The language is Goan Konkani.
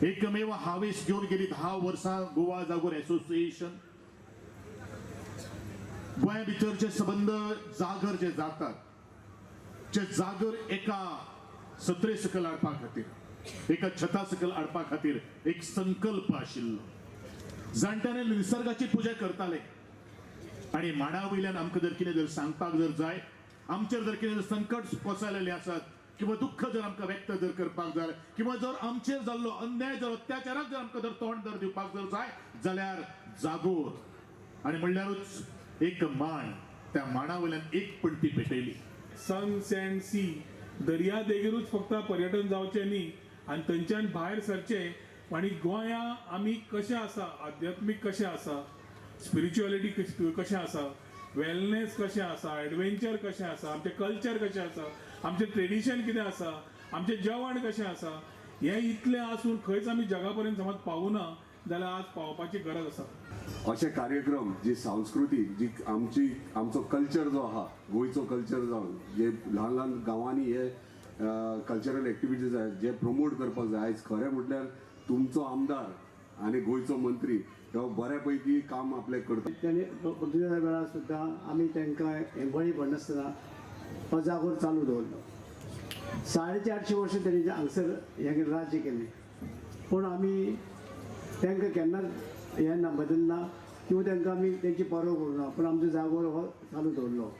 एकमेव हावेस घेवन गेली 10 वर्सां गोवा जागोर एसोसिएशन गोंया भितर जे संबंद जागर जे जातात, जे जागर एका सत्रे सकयल हाडपा खातीर, एका छता सकयल हाडपा खातीर एक संकल्प आशिल्लो. जाणट्याने निसर्गाची पुजा करताले आणि मांडा वयल्यान आमकां जर कितें जर सांगपाक जर जाय, आमचेर जर कितें जर संकट कोसळलेले आसात किंवा दुख्ख जर आमकां व्यक्त जर करपाक जाय किंवा जर आमचेर जाल्लो अन्याय जर अत्याचाराक जर आमकां जर तोंड जर दिवपाक जर जाय जाल्यार जागोर आणि म्हणल्यारूच एक मांड, त्या मांडा वयल्यान एक पणटी पेटयली. सन सँड सी, दर्या देगेरूच फक्त पर्यटन जावचें न्ही आनी थंयच्यान भायर सरचें आनी गोंया आमी कशें आसा, आध्यात्मीक कशें आसा, स्पिरिच्युअलिटी कशें आसा, वेलनेस कशें आसा, एडवेंचर कशें आसा, आमचें कल्चर कशें आसा, आमचें ट्रेडिशन कितें आसा, आमचें जेवण कशें आसा, हें इतलें आसून खंयच आमी जगा पर्यंत समज पावूना जाल्यार आज पावपाची गरज आसा. अशे कार्यक्रम जी सांस्कृतीक जी आमची आमचो कल्चर जो आहा, गोंयचो कल्चर जावन जे ल्हान ल्हान गांवांनी हे कल्चरल एक्टिविटीज आहात जे प्रमोट करपाक जाय. आयज खरें म्हटल्यार तुमचो आमदार आनी गोंयचो मंत्री हो बऱ्या पैकी काम आपलें करता. त्यांनी पुर्तुगेजा वेळार सुद्दां आमी तांकां हें बळी पडनासतना हो जागोर चालू दवरलो. 450 वर्सां तेणी हांगसर हें राज्य केलें, पूण आमी तांकां केन्नाच हें ना बदलना किंवा तांकां आमी तेंची पर्वा करूं ना, पूण आमचो जागोर हो चालू दवरलो.